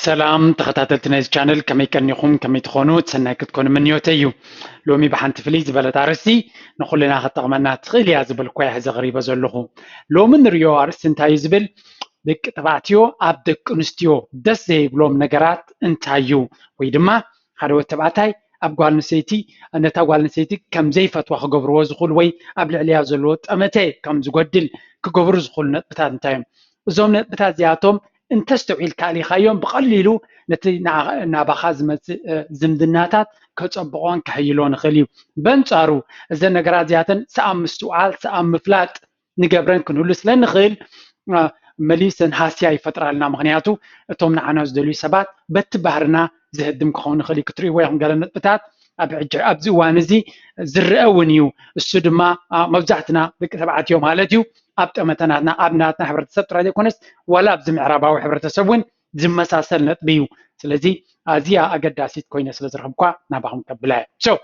ሰላም ተኸታተልቲ ናይዚ ቻነል፣ ከመይ ቀኒኹም? ከመይ ትኾኑ? ሰናይ ክትኮኑ ምንዮተይ እዩ። ሎሚ ብሓንቲ ፍልይ ዝበለት ኣርእስቲ ንኹልና ክትጠቕመና ትኽእል እያ ዝበልኩ እያ ሒዘ ቀሪበ ዘለኹ። ሎሚ ንሪኦ ኣርእስቲ እንታይ እዩ ዝብል? ደቂ ተባዕትዮ ኣብ ደቂ ኣንስትዮ ደስ ዘይብሎም ነገራት እንታይ እዩ? ወይ ድማ ሓደ ወዲ ተባዕታይ ኣብ ጓል ኣንስተይቲ፣ ነታ ጓል ኣንስተይቲ ከም ዘይፈትዋ ክገብርዎ ዝኽእሉ ወይ ኣብ ልዕሊያ ዘለዎ ጠመተ ከም ዝጎድል ክገብሩ ዝኽእሉ ነጥብታት እንታይ እዮም? እዞም ነጥብታት እዚኣቶም እንተስተውዒልካ ኣሊኻዮም ብቐሊሉ ነቲ ናባኻ ዝመፅእ ዝምድናታት ከፀብቖን ከሕይሎን ይኽእል እዩ። በንፃሩ እዘን ነገራት እዚኣተን ሰኣብ ምስትውዓል፣ ሰኣብ ምፍላጥ ንገብረን ክንህሉ ስለ ንኽእል መሊሰን ሃስያ ይፈጥራልና። ምኽንያቱ እቶም ንዓና ዝደልዩ ሰባት በቲ ባህርና ዝህድም ክኸውን ይኽእል እዩ። ክትርእይዎ ኢኹም ገለ ነጥብታት ኣብ ሕጂ ኣብዚ እዋን እዚ ዝረአ እውን እዩ። እሱ ድማ መብዛሕትና ደቂ ተባዕትዮ ማለት እዩ ኣብ ጠመተናትና ኣብ ናትና ሕብረተሰብ ጥራይ ዘይኮነስ ዋላ ኣብዚ ምዕራባዊ ሕብረተሰብ እውን ዝመሳሰል ነጥቢ እዩ። ስለዚ ኣዝያ ኣገዳሲት ኮይነ ስለ ዝረኽብኳ ናባኹም ከብላ እየ።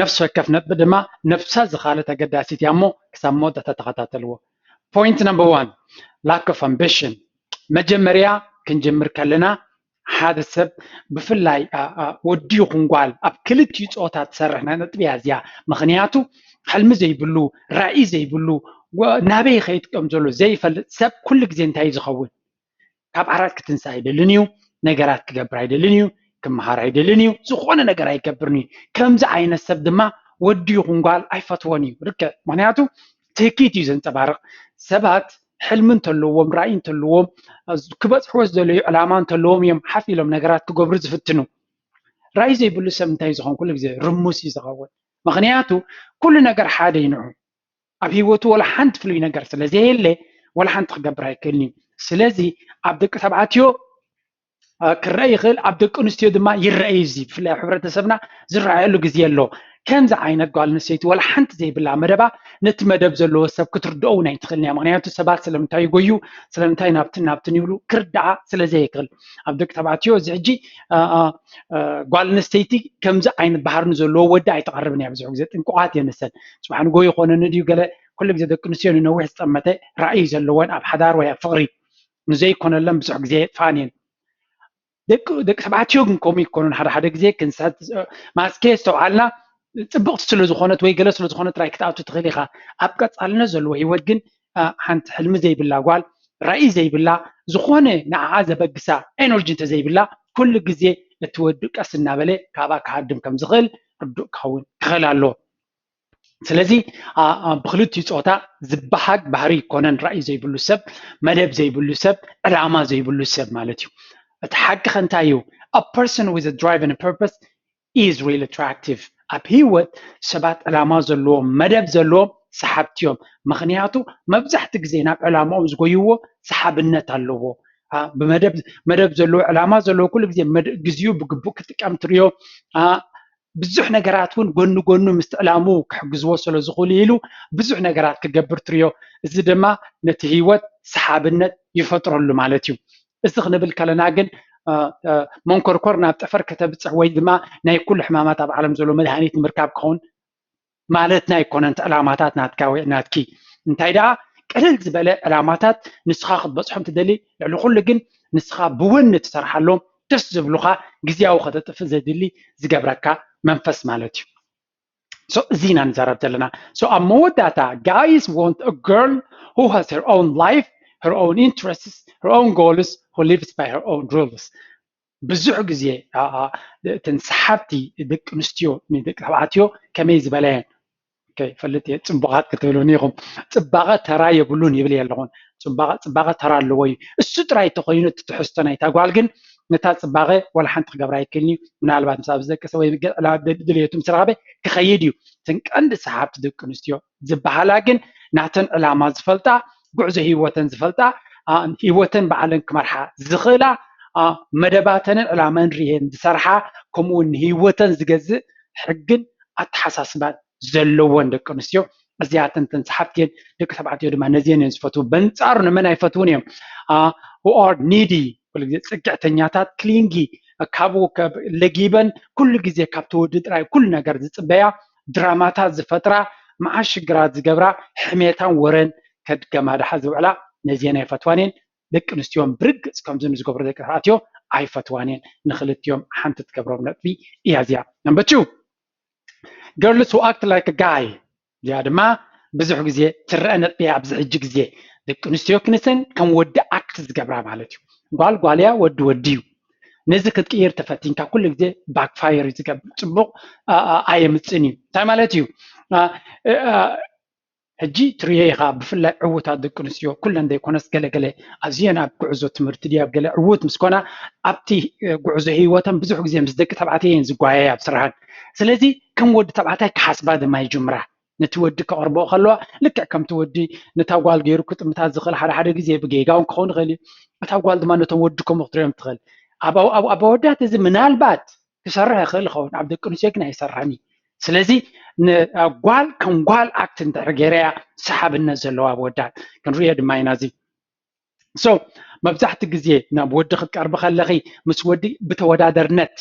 ነፍሲ ወከፍ ነጥቢ ድማ ነብሳ ዝኻለት ኣገዳሲት እያ እሞ ክሳብ መወዳእታ ተኸታተልዎ። Point number one, lack of ambition። መጀመርያ ክንጅምር ከለና ሓደ ሰብ ብፍላይ ወዲ ይኹን ጓል ኣብ ክልቲኡ ፆታ ትሰርሕ ናይ ነጥቢ እያ እዚኣ። ምኽንያቱ ሕልሚ ዘይብሉ፣ ራእይ ዘይብሉ፣ ናበይ ይኸይድ ከም ዘሎ ዘይፈልጥ ሰብ ኩሉ ግዜ እንታይ እዩ ዝኸውን? ካብ ዓራት ክትንሳ ኣይደልን እዩ፣ ነገራት ክገብር ኣይደልን እዩ፣ ክመሃር ኣይደልን እዩ፣ ዝኾነ ነገር ኣይገብርን እዩ። ከምዚ ዓይነት ሰብ ድማ ወዲ ይኹን ጓል ኣይፈትዎን እዩ። ርከ ምክንያቱ ትህኪት እዩ ዘንፀባርቕ። ሰባት ሕልሚ እንተለዎም፣ ራእይ እንተለዎም፣ ክበፅሕዎ ዝደለዩ ዕላማ እንተለዎም እዮም ሓፍ ኢሎም ነገራት ክገብሩ ዝፍትኑ። ራእይ ዘይብሉ ሰብ እንታይ ዝኸውን? ኩሉ ግዜ ርሙስ እዩ ዝኸውን። ምክንያቱ ኩሉ ነገር ሓደ እዩ ንዑ። ኣብ ህይወቱ ወላ ሓንቲ ፍሉይ ነገር ስለ ዘየለ ወላ ሓንቲ ክገብር ኣይክእልን እዩ። ስለዚ ኣብ ደቂ ተባዕትዮ ክረአ ይኽእል፣ ኣብ ደቂ ኣንስትዮ ድማ ይረአ እዩ። እዚ ብፍላይ ኣብ ሕብረተሰብና ዝረኣየሉ ግዜ ኣሎ። ከምዚ ዓይነት ጓል ኣንስተይቲ ወላ ሓንቲ ዘይብላ መደባ ነቲ መደብ ዘለዎ ሰብ ክትርድኦ እውን ኣይትኽእልን እያ። ምክንያቱ ሰባት ስለምንታይ ይጎዩ፣ ስለምንታይ ናብትን ናብትን ይብሉ ክርድኣ ስለ ዘይክእል ኣብ ደቂ ተባዕትዮ እዚ ሕጂ ጓል ኣንስተይቲ ከምዚ ዓይነት ባህሪ ንዘለዎ ወዲ ኣይትቐርብን እያ። ብዙሕ ግዜ ጥንቁቓት እየን ንሰን። ጽባሕ ንጎ ይኾነኒ ድዩ ገለ ኩሉ ግዜ ደቂ ኣንስትዮ ንነዊሕ ዝጠመተ ራእይ ዘለወን ኣብ ሓዳር ወይ ኣብ ፍቕሪ ንዘይኮነለን ብዙሕ ግዜ የጥፋን እየን። ደቂ ደቂ ተባዕትዮ ግን ከምኡ ይኮኑን ሓደ ሓደ ግዜ ክንሳት ማስኬ ዝተውዓልና ጽብቕቲ ስለ ዝኾነት ወይ ገለ ስለ ዝኾነት ጥራይ ክትኣቱ ትኽእል ኢኻ። ኣብ ቀጻልነት ዘለዎ ህይወት ግን ሓንቲ ሕልሚ ዘይብላ ጓል ራእይ ዘይብላ ዝኾነ ንዓኣ ዘበግሳ ኤነርጂ እንተዘይብላ ኩሉ ግዜ እቲ ወዲ ቀስ እናበለ ካብኣ ክሃድም ከም ዝኽእል ርዱእ ክኸውን ክኽእል ኣለዎ። ስለዚ ብክልቲኡ ፆታ ዝበሃግ ባህሪ ይኮነን ራእይ ዘይብሉ ሰብ፣ መደብ ዘይብሉ ሰብ፣ ዕላማ ዘይብሉ ሰብ ማለት እዩ። እቲ ሓቂ ከ እንታይ እዩ? A person with a drive and a purpose is really attractive። ኣብ ህይወት ሰባት ዕላማ ዘለዎም መደብ ዘለዎም ሰሓብቲ እዮም። ምክንያቱ መብዛሕቲ ግዜ ናብ ዕላማኦም ዝጎይዎ ሰሓብነት ኣለዎ። ብመደብ መደብ ዘለዎ ዕላማ ዘለዎ ኩሉ ግዜ ግዜኡ ብግቡእ ክጥቀም ትሪኦ። ብዙሕ ነገራት እውን ጎኒ ጎኑ ምስቲ ዕላምኡ ክሕግዝዎ ስለ ዝኽእሉ ኢሉ ብዙሕ ነገራት ክገብር ትሪኦ። እዚ ድማ ነቲ ህይወት ሰሓብነት ይፈጥረሉ ማለት እዩ። እዚ ክንብል ከለና ግን መንኮርኮር ናብ ጠፈር ከተብፅሕ ወይ ድማ ናይ ኩሉ ሕማማት ኣብ ዓለም ዘሎ መድሃኒት ንምርካብ ክኸውን ማለትና ኣይኮነን። እቲ ዕላማታት ናትካ ወይ ናትኪ እንታይ ደኣ ቀለል ዝበለ ዕላማታት ንስኻ ክትበፅሖም ትደሊ፣ ልዕሊ ኩሉ ግን ንስኻ ብወኒ ትሰርሓሎም ደስ ዝብሉኻ ግዜያዊ ከተጥፍእ ዘድሊ ዝገብረካ መንፈስ ማለት እዩ። So እዚ ኢና ንዛረብ ዘለና። So ኣብ መወዳእታ guys want a girl who has her own life, her own interests, her own goals, who lives by her own rules። ብዙሕ ግዜ እተን ሰሓብቲ ደቂ ኣንስትዮ ንደቂ ተባዕትዮ ከመይ ዝበለ እየን? ይፈልጥ እየ ፅቡቓት ክትብሉኒ ኢኹም። ፅባቐ ተራ የብሉን ይብል እየ ኣለኹን። ፅባቐ ተራ ኣለዎ እዩ። እሱ ጥራይ ተኮይኑ እቲ ትሕዝቶ ናይታ ጓል ግን ነታ ፅባቐ ዋላ ሓንቲ ክገብራ ኣይክእልን እዩ። ምናልባት ምስ ኣብዚ ደቂ ሰብ ወይ ድልየቱ ምስ ረኸበ ክኸይድ እዩ። እተን ቀንዲ ሰሓብቲ ደቂ ኣንስትዮ ዝበሃላ ግን ናተን ዕላማ ዝፈልጣ፣ ጉዕዞ ህይወተን ዝፈልጣ፣ ህይወተን ባዕለን ክመርሓ ዝኽእላ፣ መደባተንን ዕላመን ርየን ዝሰርሓ፣ ከምኡ እውን ንህይወተን ዝገዝእ ሕግን ኣተሓሳስባን ዘለወን ደቂ ኣንስትዮ እዚኣተን እተን ሰሓብቲ እየን። ደቂ ተባዕትዮ ድማ ነዚአን እዮም ዝፈትዉ። በንፃሩ ንመን ኣይፈትዉን እዮም? Who are needy፣ ኩሉ ግዜ ፅግዕተኛታት፣ clingy፣ ካብኡ ለጊበን ኩሉ ግዜ ካብቲ ወዲ ጥራይ ኩሉ ነገር ዝፅበያ፣ ድራማታት ዝፈጥራ፣ መዓት ሽግራት ዝገብራ፣ ሕሜታን ወረን ከድገማድሓ ዝውዕላ ነዚአን ኣይፈትዋን እየን። ደቂ ኣንስትዮን ብርግፅ ከምዚ ንዝገብሩ ደቂ ተባዕትዮ ኣይፈትዋን እየን። ንክልቲኦም ሓንቲ ትገብሮም ነጥቢ እያ እዚኣ። Number two, girls who act like a guy። እዚኣ ድማ ብዙሕ ግዜ ትረአ ነጥቢ እያ። ኣብዚ ሕጂ ግዜ ደቂ ኣንስትዮ ክንሰን ከም ወዲ ኣክት ዝገብራ ማለት እዩ። ጓል ጓል እያ፣ ወዲ ወዲ እዩ። ነዚ ክትቅይር ተፈቲንካ ኩሉ ግዜ ባክፋየር እዩ ዝገብር፣ ፅቡቅ ኣየምፅን እዩ። እንታይ ማለት እዩ? ሕጂ ትሪኦ ኢኻ፣ ብፍላይ ዕዉታት ደቂ ኣንስትዮ ኩለን ዘይኮነስ ገለገለ ኣዝየን ኣብ ጉዕዞ ትምህርቲ ድያብ ገለ ዕዉት ምስ ኮና ኣብቲ ጉዕዞ ህይወተን ብዙሕ ግዜ ምስ ደቂ ተባዕትዮ እየን ዝጓየያ ኣብ ስራሐን። ስለዚ ከም ወዲ ተባዕታይ ክሓስባ ድማ ይጅምራ። ነቲ ወዲ ከቕርቦ ከለዋ ልክዕ ከምቲ ወዲ ነታ ጓል ገይሩ ክጥምታ ዝኽእል ሓደ ሓደ ግዜ ብጌጋ እውን ክኸውን ይኽእል እዩ። እታ ጓል ድማ ነቶም ወዲ ከምኡ ክትሪኦም ትኽእል። ኣብ ኣወዳት እዚ ምናልባት ክሰርሕ ይኽእል ይኸውን፣ ኣብ ደቂ ኣንስትዮ ግን ኣይሰርሕን እዩ። ስለዚ ጓል ከም ጓል ኣክት እንድሕር ገይረያ ሰሓብነት ዘለዋ ኣብ ወዳት ክንሪኦ ድማ ኢና። እዚ so መብዛሕቲ ግዜ ናብ ወዲ ክትቀርቢ ከለኺ ምስ ወዲ ብተወዳደርነት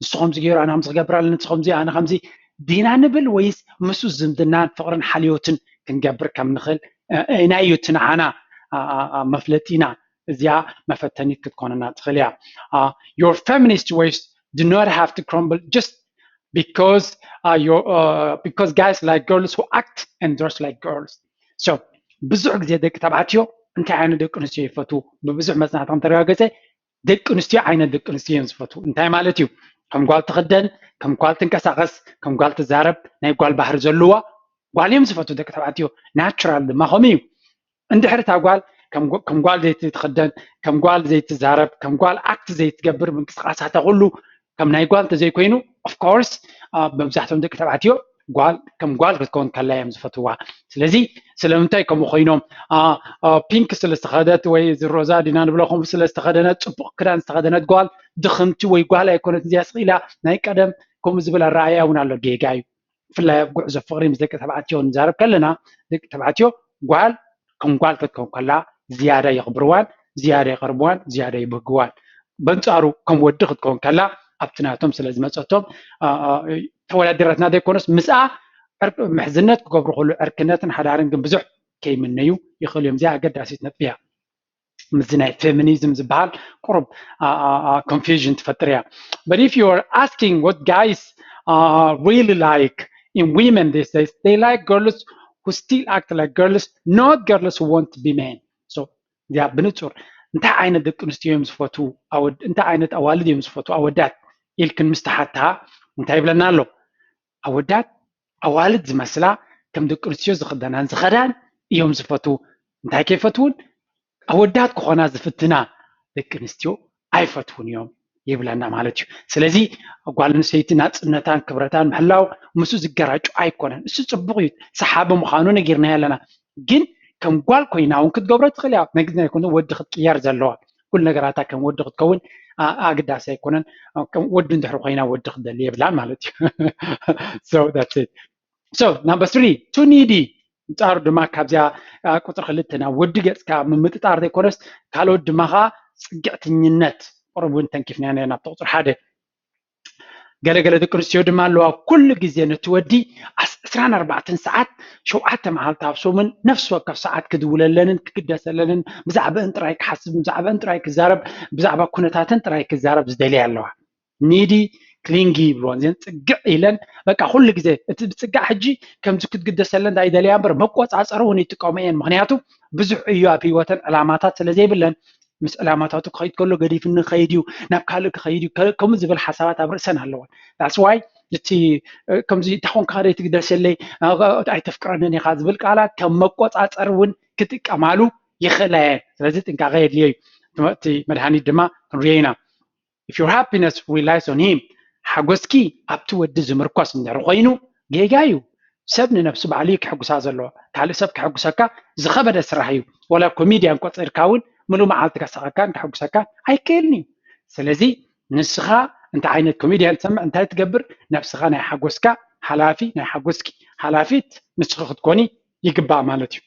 ንሱ ከምዚ ገይሩ ኣነ ከምዚ ክገብር ኣለኒ፣ ንሱ ከምዚ ኣነ ከምዚ ዲና ንብል ወይስ ምስ ዝምድናን ፍቕርን ሓልዮትን ክንገብር ከም ንኽእል ኢናዩ እቲ ንዓና መፍለጢና። እዚኣ መፈተኒት ክትኮነና ትኽእል እያ። Your feminist ways do not have to crumble just because uh, your uh, because guys like girls who act and dress like girls. So ብዙሕ ግዜ ደቂ ተባዕትዮ እንታይ ዓይነት ደቂ ኣንስትዮ ይፈትዉ? ብብዙሕ መፅናዕቲ ከም ተረጋገፀ ደቂ ኣንስትዮ ዓይነት ደቂ ኣንስትዮ እዮም ዝፈትዉ። እንታይ ማለት እዩ? ከም ጓል ትኽደን፣ ከም ጓል ትንቀሳቐስ፣ ከም ጓል ትዛረብ፣ ናይ ጓል ባህሪ ዘለዋ ጓል እዮም ዝፈትዉ ደቂ ተባዕትዮ። ናቹራል ድማ ከምኡ እዩ። እንድሕር እታ ጓል ከም ጓል ዘይትኽደን፣ ከም ጓል ዘይትዛረብ፣ ከም ጓል ኣክት ዘይትገብር፣ ምንቅስቃሳታ ኩሉ ከም ናይ ጓል እንተዘይኮይኑ ኦፍኮርስ መብዛሕትኦም ደቂ ተባዕትዮ ጓል ከም ጓል ክትከውን ከላ እዮም ዝፈትዋ። ስለዚ ስለምንታይ ከምኡ ኮይኖም ፒንክ ስለዝተኸደት ወይ ሮዛ ዲና ንብሎ ከምኡ ስለዝተኸደነት ፅቡቕ ክዳን ዝተኸደነት ጓል ድኽምቲ ወይ ጓል ኣይኮነት እዚያ ስኢላ ናይ ቀደም ከምኡ ዝብል ኣረኣእያ እውን ኣሎ። ጌጋ እዩ። ብፍላይ ኣብ ጉዕዞ ፍቕሪ ምስ ደቂ ተባዕትዮ ንዛረብ ከለና ደቂ ተባዕትዮ ጓል ከም ጓል ክትከውን ከላ ዝያዳ የኽብርዋን ዝያዳ የቐርብዋን ዝያዳ ይብህግዋን። በንፃሩ ከም ወዲ ክትከውን ከላ ኣብቲ ናቶም ስለ ዝመፀቶም ተወዳዲረትና ዘይኮነስ ምስኣ ምሕዝነት ክገብሩ ከሉ ዕርክነትን ሓዳርን ግን ብዙሕ ከይምነዩ ይኽእሉ እዮም። እዚኣ ኣገዳሲት ነጥቢ እያ። ምስዚ ናይ ፌሚኒዝም ዝበሃል ቁሩብ ኮንፊዥን ትፈጥር እያ። But if you are asking what guys uh, really like in women these days, they like girls who still act like girls, not girls who want to be men. So እዚኣ ብንፁር እንታይ ዓይነት ደቂ ኣንስትዮ እዮም ዝፈትዉ፣ እንታይ ዓይነት ኣዋልድ እዮም ዝፈትዉ ኣወዳት ኢልክን ምስ ተሓታ እንታይ ይብለና ኣሎ? ኣወዳት ኣዋልድ ዝመስላ ከም ደቂ ኣንስትዮ ዝኽደናን ዝኸዳን እዮም ዝፈትዉ። እንታይ ከይፈትዉን ኣወዳት ክኾና ዝፍትና ደቂ ኣንስትዮ ኣይፈትዉን እዮም ይብለና ማለት እዩ። ስለዚ ጓል ኣንስተይቲ ናፅነታን ክብረታን ምሕላው ምስኡ ዝገራጩ ኣይኮነን። እሱ ፅቡቕ እዩ፣ ሰሓቢ ምዃኑ ነጊርናዮ ኣለና። ግን ከም ጓል ኮይና እውን ክትገብሮ ትኽእል እያ። ናይ ግድን ኣይኮነ ወዲ ክትቅየር ዘለዋ ኩሉ ነገራታ ከም ወዲ ክትከውን ኣግዳሲ ኣይኮነን። ወዲ እንድሕር ኮይና ወዲ ክትደሊ የብላን ማለት እዩ። So that's it. So number three, too needy. ምፃሩ ድማ ካብዚኣ ቁፅሪ ክልተ ናብ ወዲ ገፅካ ምምጥጣር ዘይኮነስ ካልኦት ድማ ከዓ ፅግዕትኝነት። ቁሩብ እውን ተንኪፍና ኢና ናብቲ ቁፅሪ ሓደ። ገለገለ ደቂ ኣንስትዮ ድማ ኣለዋ ኩሉ ግዜ ነቲ ወዲ ዕስራን ኣርባዕተን ሰዓት ሸውዓተ መዓልቲ ኣብ ሰሙን ነፍሲ ወከፍ ሰዓት ክድውለለንን ክግደሰለንን ብዛዕባአን ጥራይ ክሓስብ ብዛዕባአን ጥራይ ክዛረብ ብዛዕባ ኩነታተን ጥራይ ክዛረብ ዝደልያ ኣለዋ። ኒዲ ክሊንጊ ይብልዎ እዚን ፅግዕ ኢለን በቃ ኩሉ ግዜ እቲ ብፅጋዕ ሕጂ ከምዚ ክትግደሰለን እንታይ ይደልያ እምበር መቆፃፀሪ እውን ይጥቀሙ እየን። ምክንያቱ ብዙሕ እዩ ኣብ ህይወተን ዕላማታት ስለ ዘይብለን ምስ ዕላማታቱ ክኸይድ ከሎ ገዲፍኒ ክኸይድ እዩ ናብ ካልእ ክኸይድ እዩ ከምኡ ዝብል ሓሳባት ኣብ ርእሰን ኣለወን። That's why እቲ ከምዚ እንታይ ኮንካ ደይ ትግደሰለይ ኣይተፍቅረንን ኢኻ ዝብል ቃላት ከም መቆፃፀሪ እውን ክጥቀማሉ ይኽእላ እየን። ስለዚ ጥንቃቐ የድልዮ እዩ። እቲ መድሃኒት ድማ ክንሪኦ ኢና። If your happiness relies on him, ሓጎስኪ ኣብቲ ወዲ ዝምርኮስ እንድሕር ኮይኑ ጌጋ እዩ። ሰብ ንነብሱ ባዕሉ እዩ ክሕጉሳ ዘለዎ። ካልእ ሰብ ክሕጉሰካ ዝኸበደ ስራሕ እዩ። ወላ ኮሚድያን ቆፂርካ እውን ምሉእ መዓልቲ ከስቐካን ከሕጉሰካን ኣይክእልን እዩ። ስለዚ ንስኻ እንታይ ዓይነት ኮሚድያን ትሰምዕ እንታይ ትገብር ነብስኻ ናይ ሓጎስካ ሓላፊ ናይ ሓጎስኪ ሓላፊት ንስኺ ክትኮኒ ይግባእ ማለት እዩ።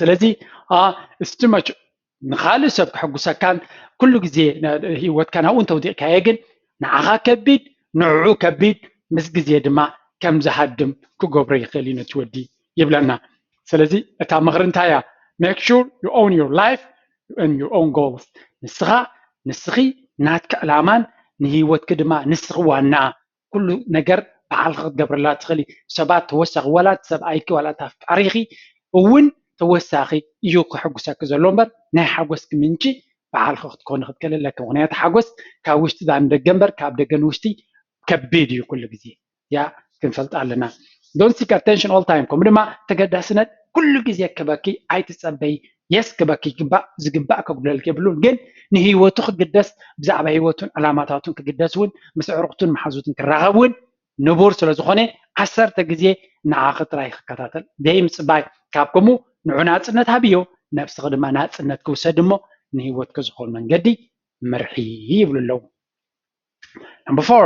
ስለዚ it's too much ንኻልእ ሰብ ክሕጉሰካን ኩሉ ግዜ ህይወትካ ናብኡ እንተውዲቕካዮ ግን ንዓኻ ከቢድ ንዕኡ ከቢድ ምስ ግዜ ድማ ከም ዝሃድም ክገብሮ ይኽእል እዩ ነቲ ወዲ ይብለና። ስለዚ እታ ምኽሪ እንታይ እያ? Make sure you own your life and your own goals. ንስኻ ንስኺ ናትካ ዕላማን ንህይወትኪ ድማ ንስኺ ዋና። ኩሉ ነገር ባዕልኺ ክትገብረላ ትኽእሊ። ሰባት ተወሳኺ፣ ዋላ እቲ ሰብኣይኪ ዋላ እቲ ኣፍቃሪኺ እውን ተወሳኺ እዩ ክሕጉሰኪ ዘሎ እምበር ናይ ሓጎስኪ ምንጪ ባዕልኺ ክትኮኒ ክትክእሊ ኣለኪ። ምኽንያቱ ሓጎስ ካብ ውሽጢ ንደገ እምበር ካብ ደገ ንውሽጢ ከቢድ እዩ ኩሉ ግዜ። ያ ክንፈልጥ ኣለና። Don't seek attention all time። ከምኡ ድማ ተገዳስነት ኩሉ ግዜ ክበኪ ኣይትጸበይ። የስ ክበኪ ይግባእ፣ ዝግባእ ከጉድለልኪ የብሉን። ግን ንህይወቱ ክግደስ፣ ብዛዕባ ህይወቱን ዕላማታቱን ክግደስ እውን ምስ ኣዕሩኽቱን መሓዙትን ክራኸብ እውን ንቡር ስለ ዝኾነ ዓሰርተ ግዜ ንዓኺ ጥራይ ክከታተል ዘይምጽባይ። ካብ ከምኡ ንዑ ናጽነት ሃብዮ፣ ነብስኺ ድማ ናጽነት ክውሰድ እሞ ንህይወትኪ ዝኾን መንገዲ ምርሒ ይብሉ ኣለዉ። Number four,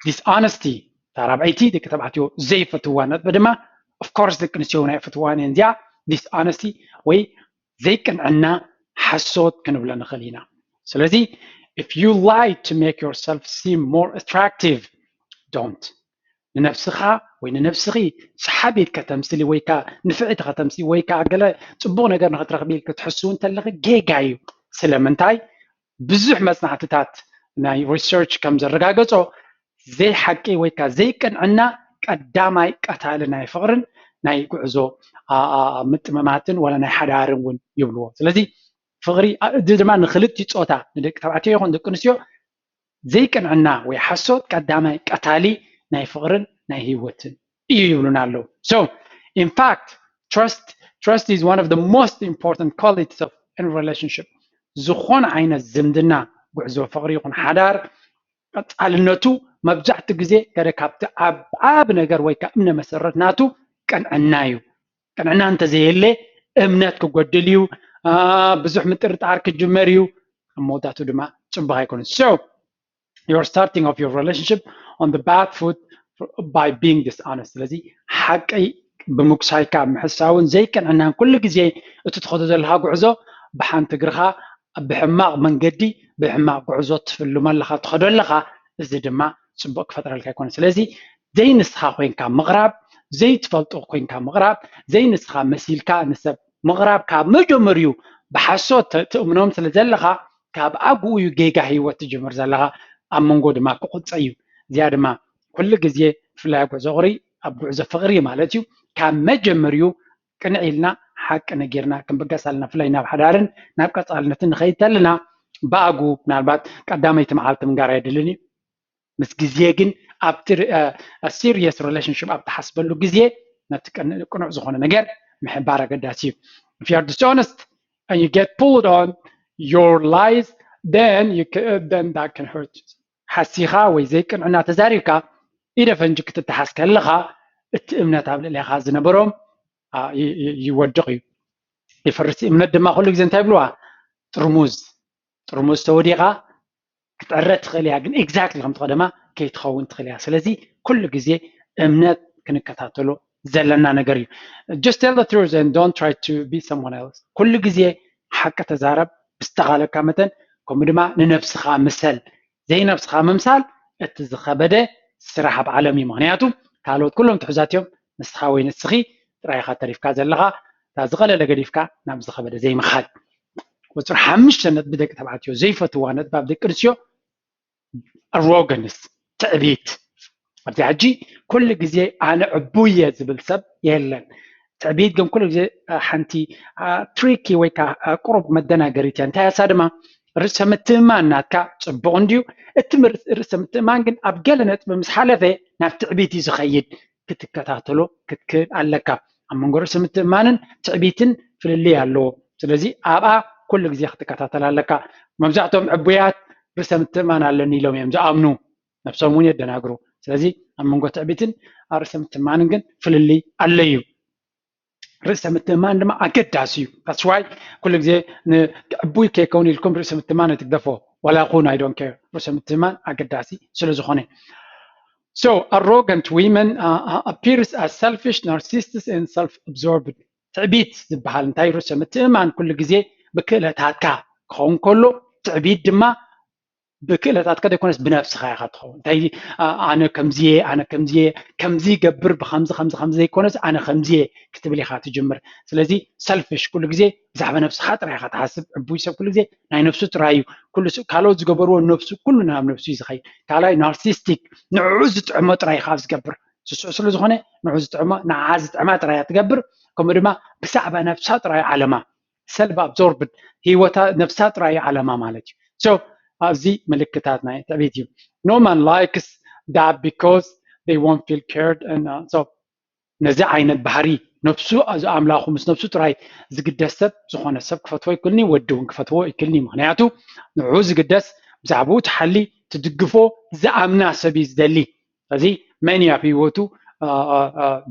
dishonesty። እታ ራብዐይቲ ደቂ ተባዕትዮ ዘይፈትዋ ነጥቢ ድማ፣ of course ደቂ ኣንስትዮ እውን ኣይፈትዋን እየን እዚኣ፣ dishonesty ወይ ዘይቅንዕና፣ ሓሶት ክንብሎ ንኽእል ኢና። ስለዚ if you lie to make yourself seem more attractive, don't። ንነብስኻ ወይ ንነብስኺ ሰሓቢ ከተምስሊ ወይ ከዓ ንፍዕቲ ከተምስሊ ወይ ከዓ ገለ ጽቡቕ ነገር ንኽትረኽቢ ክትሕስው እንተለኺ ጌጋ እዩ። ስለምንታይ? ብዙሕ መጽናዕትታት ናይ research ከም ዘረጋገጾ ዘይሓቂ ወይ ከዓ ዘይቅንዕና ቀዳማይ ቀታሊ ናይ ፍቕርን ናይ ጉዕዞ ምጥምማትን ወላ ናይ ሓዳርን እውን ይብልዎ። ስለዚ ፍቕሪ እዚ ድማ ንክልቲ ጾታ ንደቂ ተባዕትዮ ይኹን ደቂ ኣንስትዮ ዘይቅንዕና ወይ ሓሶት ቀዳማይ ቀታሊ ናይ ፍቕርን ናይ ህይወትን እዩ ይብሉና ኣለዉ። So in fact trust trust is one of the most important qualities of any relationship። ዝኾነ ዓይነት ዝምድና ጉዕዞ ፍቕሪ ይኹን ሓዳር ቀጻልነቱ መብዛሕትኡ ግዜ ገለ ካብቲ ዓብ ዓቢ ነገር ወይ ከዓ እምነ መሰረት ናቱ ቅንዕና እዩ። ቅንዕና እንተዘየለ እምነት ክጎድል እዩ። ብዙሕ ምጥርጣር ክጅመር እዩ። ኣብ መወዳእትኡ ድማ ጽቡቕ ኣይኮነን። So you're starting off your relationship on the bad foot by being dishonest። ስለዚ ሓቂ ብምጉሳይካ ምሕሳውን ዘይቅንዕናን ኩሉ ግዜ እቲ ትኸዶ ዘለኻ ጉዕዞ ብሓንቲ እግርኻ ብሕማቕ መንገዲ ብሕማቕ ጉዕዞ ትፍልሞ ኣለኻ ትኸዶ ኣለኻ። እዚ ድማ ጽቡቕ ክፈጥረልካ ኣይኮነ። ስለዚ ዘይንስኻ ኮይንካ ምቕራብ፣ ዘይትፈልጦ ኮይንካ ምቕራብ፣ ዘይንስኻ መሲልካ ንሰብ ምቕራብ ካብ መጀመሪኡ ብሓሶት ትእምኖም ስለ ዘለኻ ካብ ኣብኡ እዩ ጌጋ ህይወት ትጅምር ዘለኻ። ኣብ መንጎ ድማ ክቑጸ እዩ። እዚኣ ድማ ኩሉ ግዜ ብፍላይ ኣብ ጉዕዞ ፍቕሪ ኣብ ጉዕዞ ፍቕሪ ማለት እዩ ካብ መጀመሪኡ ቅንዕ ኢልና ሓቂ ነጊርና ክንብገስ ኣለና። ብፍላይ ናብ ሓዳርን ናብ ቀጻልነትን ንኸይድ ተለና ብኣግኡ ምናልባት ቀዳመይቲ መዓልቲ ምንጋር ኣይድልን እዩ። ምስ ግዜ ግን ኣብቲ serious relationship ኣብ ትሓስበሉ ግዜ ነቲ ቅኑዕ ዝኾነ ነገር ምሕባር ኣገዳሲ እዩ። If you are dishonest and you get pulled on your lies, then you can, then that can hurt you. ሓሲኻ ወይ ዘይቅንዕና ተዛሪብካ ኢደ ፈንጂ ክትተሓዝ ከለኻ እቲ እምነት ኣብ ልዕሌኻ ዝነበሮም ይወድቕ እዩ፣ ይፈርስ። እምነት ድማ ኩሉ ግዜ እንታይ ይብልዋ? ጥርሙዝ ጥርሙዝ ተወዲቓ ክትዕረ ትኽእል እያ፣ ግን exactly ከምቲ ቀደማ ከይትኸውን ትኽእል እያ። ስለዚ ኩሉ ግዜ እምነት ክንከታተሎ ዘለና ነገር እዩ። Just tell the truth and don't try to be someone else። ኩሉ ግዜ ሓቂ ተዛረብ ብዝተኻለካ መጠን፣ ከምኡ ድማ ንነብስኻ ምሰል። ዘይነብስኻ ምምሳል እቲ ዝኸበደ ስራሕ ኣብ ዓለም እዩ። ምኽንያቱ ካልኦት ኩሎም ትሑዛት እዮም፣ ንስኻ ወይ ንስኺ ጥራይ ኢኻ ተሪፍካ ዘለኻ። እታ ዝቐለለ ገዲፍካ ናብ ዝኸበደ ዘይምኻድ። ቁፅሪ ሓሙሽተ ነጥቢ ደቂ ተባዕትዮ ዘይፈትዋ ነጥቢ ኣብ ደቂ ኣንስትዮ ኣሮገንስ ትዕቢት። ኣብዚ ሕጂ ኩሉ ግዜ ኣነ ዕቡይ እየ ዝብል ሰብ የለን። ትዕቢት ግን ኩሉ ግዜ ሓንቲ tricky ወይ ከዓ ቁሩብ መደናገሪት እያ። እንታይ እያ እሳ ድማ? ርእሰ ምትእምማን ናትካ ፅቡቕ እንድዩ፣ እቲ ርእሰ ምትእምማን ግን ኣብ ገለ ነጥቢ ምስ ሓለፈ ናብ ትዕቢት እዩ ዝኸይድ። ክትከታተሎ ክትክእል ኣለካ። ኣብ መንጎ ርእሰ ምትእምማንን ትዕቢትን ፍልልይ ኣለዎ። ስለዚ ኣብኣ ኩሉ ግዜ ክትከታተል ኣለካ። መብዛሕትኦም ዕቡያት ርእሰ ምትእምማን ኣለኒ ኢሎም እዮም ዝኣምኑ፣ ነብሶም እውን የደናግሩ። ስለዚ ኣብ መንጎ ትዕቢትን ኣብ ርእሰ ምትእምማንን ግን ፍልልይ ኣሎ እዩ። ርእሰ ምትእምማን ድማ ኣገዳሲ እዩ። That's why ኩሉ ግዜ ዕቡይ ከይከውን ኢልኩም ርእሰ ምትእምማን ኣይትግደፎ። ዋላ ይኹን I don't care፣ ርእሰ ምትእምማን ኣገዳሲ ስለ ዝኾነ። So arrogant women uh, appears as selfish, narcissists and self-absorbed። ትዕቢት ዝበሃል እንታይ? ርእሰ ምትእምማን ኩሉ ግዜ ብክእለታትካ ክኸውን ከሎ ትዕቢት ድማ ብክእለታትካ ዘይኮነስ ብነብስኻ ኢኻ ትኸውን። እንታይ ኣነ ከምዚየ ኣነ ከምዚየ ከምዚ ይገብር ብከምዚ ከምዚ ከምዚ ዘይኮነስ ኣነ ከምዚየ ክትብል ኢኻ ትጅምር። ስለዚ ሰልፊሽ ኩሉ ግዜ ብዛዕባ ነብስኻ ጥራይ ኢኻ ትሓስብ። ዕቡይ ሰብ ኩሉ ግዜ ናይ ነብሱ ጥራይ እዩ። ኩሉ ካልኦት ዝገበርዎ ነብሱ ኩሉ ናብ ነብሱ እዩ ዝኸይድ። ካልኣይ ናርሲስቲክ ንዕኡ ዝጥዕሞ ጥራይ ኢኻ ዝገብር። ስሱዕ ስለ ዝኾነ ንዕኡ ዝጥዕሞ ንዓ ዝጥዕማ ጥራይ እያ ትገብር። ከምኡ ድማ ብዛዕባ ነብሳ ጥራይ ዓለማ ሰልፍ ኣብዞርብድ ህይወታ ነብሳ ጥራይ ዓለማ ማለት እዩ። So ኣብዚ ምልክታት ናይ ትዕቢት እዩ። No man likes that because they won't feel cared and uh, so ነዚ ዓይነት ባህሪ ነብሱ ኣምላኹ ምስ ነብሱ ጥራይ ዝግደስ ሰብ ዝኾነ ሰብ ክፈትዎ ይክልኒ ወዲ እውን ክፈትዎ ይክልኒ። ምክንያቱ ንዑ ዝግደስ ብዛዕባኡ ትሓሊ ትድግፎ ዝኣምና ሰብ እዩ ዝደሊ። ስለዚ መን ኣብ ህይወቱ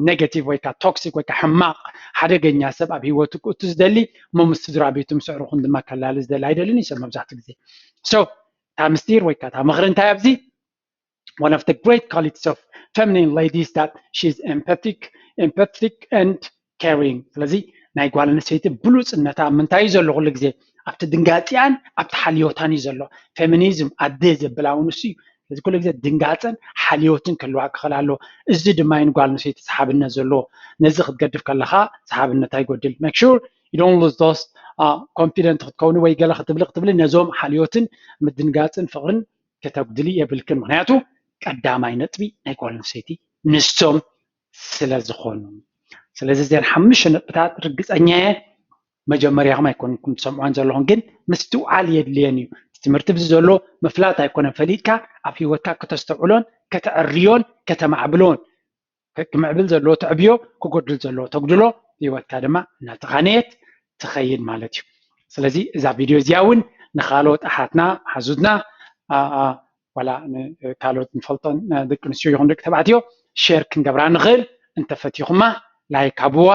ኔጋቲቭ ወይ ከዓ ቶክሲክ ወይ ከዓ ሕማቕ ሓደገኛ ሰብ ኣብ ህይወቱ ክእቱ ዝደሊ እሞ ምስ ስድራ ቤቱ ምስ ኣዕሩኹን ድማ ከላሊ ዝደሊ ኣይደልን እዩ ሰብ መብዛሕትኡ ግዜ። So እታ ምስጢር ወይ ከዓ እታ ምኽሪ እንታይ ኣብዚ one of the great qualities of feminine ladies that she's empathic empathic and caring። ስለዚ ናይ ጓል ኣንስተይቲ ብሉፅነታ ምንታይ እዩ ዘሎ? ኩሉ ግዜ ኣብቲ ድንጋፂኣን ኣብቲ ሓልዮታን እዩ ዘሎ። ፌሚኒዝም ኣደ ዘብላ እውን እሱ እዩ። ስለዚ ኩሉ ግዜ ድንጋፀን ሓልዮትን ክህልዋ ክኽእል ኣለዎ። እዚ ድማ እዩ ንጓል ኣንስተይቲ ሰሓብነት ዘለዎ። ነዚ ክትገድፍ ከለኻ ሰሓብነት ኣይጎድል። Make sure you don't lose those confident ክትከውኒ ወይ ገለ ክትብሊ ክትብሊ ነዞም ሓልዮትን ምድንጋፅን ፍቕርን ከተጉድሊ የብልክን። ምክንያቱ ቀዳማይ ነጥቢ ናይ ጓል ኣንስተይቲ ንሶም ስለ ዝኾኑ። ስለዚ እዚአን ሓሙሽተ ነጥብታት ርግፀኛ እየ መጀመርያኹም ኣይኮንኩም ትሰምዖን ዘለኹም፣ ግን ምስትውዓል የድልየን እዩ። ትምህርቲ ብዚ ዘሎ ምፍላጥ ኣይኮነን፣ ፈሊጥካ ኣብ ህይወትካ ከተስተውዕሎን ከተዕርዮን ከተማዕብሎን ክምዕብል ዘለዎ ተዕብዮ፣ ክጎድል ዘለዎ ተጉድሎ፣ ህይወትካ ድማ እናተቓነየት ትኸይድ ማለት እዩ። ስለዚ እዛ ቪድዮ እዚኣ እውን ንኻልኦት ኣሓትና ሓዙትና ዋላ ካልኦት ንፈልጦን ደቂ ኣንስትዮ ይኹን ደቂ ተባዕትዮ ሼር ክንገብራ ንኽእል። እንተፈቲኹማ ላይክ ሃብዋ።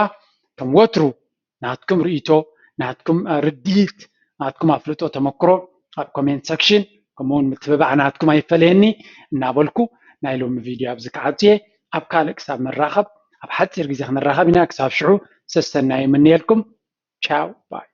ከም ወትሩ ናትኩም ርእይቶ፣ ናትኩም ርድኢት፣ ናትኩም ኣፍልጦ ተመክሮ ኣብ ኮሜንት ሰክሽን ከምኡውን ምትብባዕ ናትኩም ኣይፈለየኒ እናበልኩ ናይ ሎሚ ቪድዮ ኣብዚ ክዓጽየ። ኣብ ካልእ ክሳብ ንራኸብ ኣብ ሓፂር ግዜ ክንራኸብ ኢና። ክሳብ ሽዑ ሰሰናዩ ይምነየልኩም። ቻው ባይ።